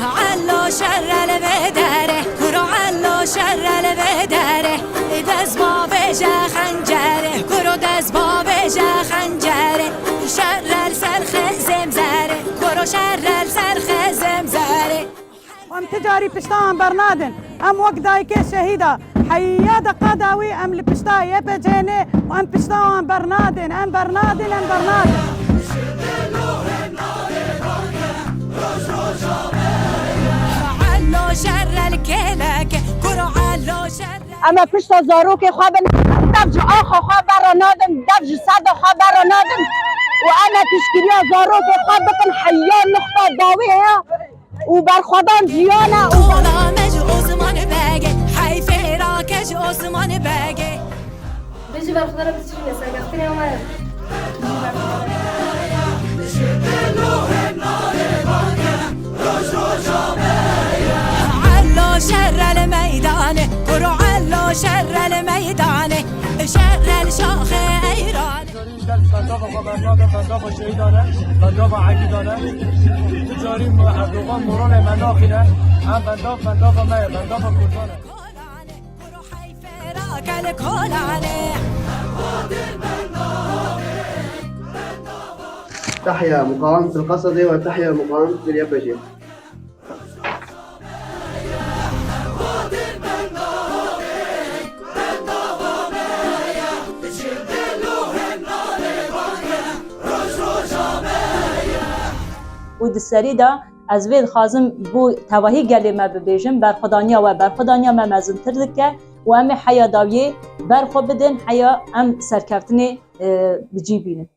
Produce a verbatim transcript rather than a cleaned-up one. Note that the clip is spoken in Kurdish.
Elo şerre li vê derê, kuro elo şerre li vê derê. Dest bavêje xencerê, kuro dest bavêje xencerê. Şerre li ser xizim zerê, kuro şerre li ser xizim zerê. Em ti carî pişta wan bernadin. Em wek dayikê şehîda heya deqa dawî em li pişta Y P C'nê û em pişta wan bernadin, em bernadin, em bernadin. Elo şerre li kêleke, kuro elo şerre. Em ê pişta zarokê xwe bin, em dev ji axa xwe berre nadin, dev ji seda xwe berre nadin û em ê piştgiriya zarokê xwe bikin heya nixta dawî heye û berxwedan jiyan e û Kola me ji Osman Begê, hey fêrake ji Osman Begê. Bijî berxwedana bi çirîne serkeftinê ama ye. Elo şerre li meydanê, kuro elo şerre li meydanê, şerre li şaxê eyranê. Bendava xwe bernadin, bendava şehîdan e, bendava egîdan e. Tu carî Erdogan moralê me naxîne. Em bendav, bendava me ye, bendava Kurdan e. تحيا مقاومة القصبة وتحيا مقاومة اليبجية. û di serî de ez vê dixwazim bo tevahî gelê me bibêjim, berxwedaniya we berxwedaniya me mezintir dike û em ê heya dawiyê ber xwe bidin, heya em serkeftinê, e, bi cî bînin.